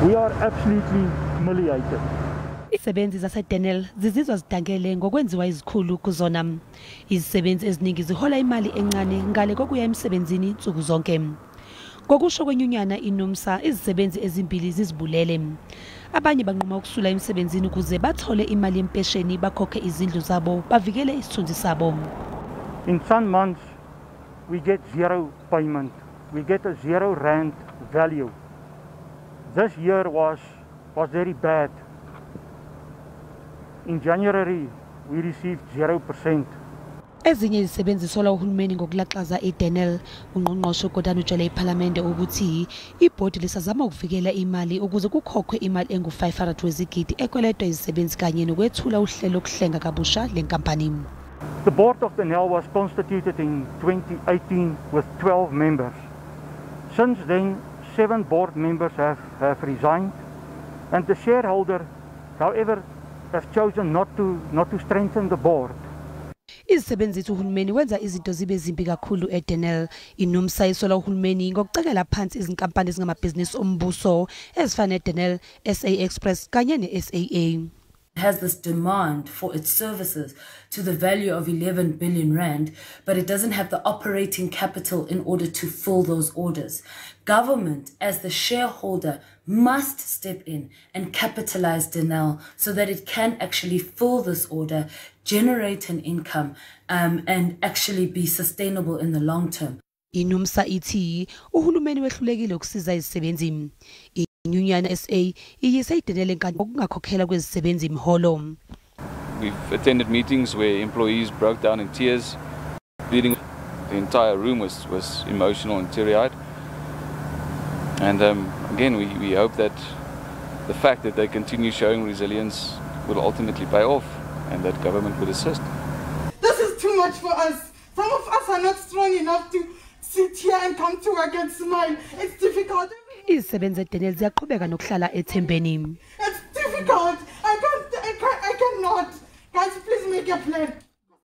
We are absolutely humiliated. Izisebenzi zaseDenel zizizwa zidangele ngokwenziwa izikhulu kuzona. Izisebenzi eziningi zihola imali encane ngale kokuya emsebenzini nsuku zonke. Ngokusho kwenyunyana iNUMSA, izisebenzi ezimbili zizibulele. Abanye banquma ukusula emsebenzini ukuze bathole imali yempesheni, bakhokhe izindlu zabo, bavikele isithunzi sabo. In some months we get zero payment. We get a R0 value. This year was very bad. In January we received 0%. Ezinye izisebenzi zisola uhulumeni ngokulaxaza iDenel. Ungqongqoshe uGordhan utshele iPhalamende ukuthi ibhodi lisazama ukuvikela imali ukuze kukhokhwe imali engu-500 wezigidi ekweletwa izisebenzi kanye nokwethula uhlelo lokuhlenga kabusha le nkampani. The board of Denel was constituted in 2018 with 12 members. Since then, 7 board members have resigned, and the shareholder, however, have chosen not to strengthen the board. Izisebenzi zithi uhulumeni wenza izinto zibe zimbi kakhulu eDenel. INUMSA isola uhulumeni ngokucekela phansi izinkampani ezingamabhizinisi ombuso ezifana neDenel, SA Express kanye neSAA. Has this demand for its services to the value of R11 billion, but it doesn't have the operating capital in order to fill those orders. Government, as the shareholder, must step in and capitalize Denel so that it can actually fill this order, generate an income, and actually be sustainable in the long term. INUMSA ithi uhulumeni wehlulekile ukusiza izisebenzi. Inyunyana SA iyise iDenel enkantolo ngokungakhokhelwa kwezisebenzi imiholo. We've attended meetings where employees broke down in tears, pleading. The entire room was emotional and teary-eyed. And again, we hope that the fact that they continue showing resilience will ultimately pay off and that government will assist. This is too much for us. Some of us are not strong enough to sit here and come to work and smile. It's difficult. Izisebenzi eDenel ziyaqhubeka nokuhlala ethembeni. It's difficult. I can't, I cannot. Guys, please make a plan.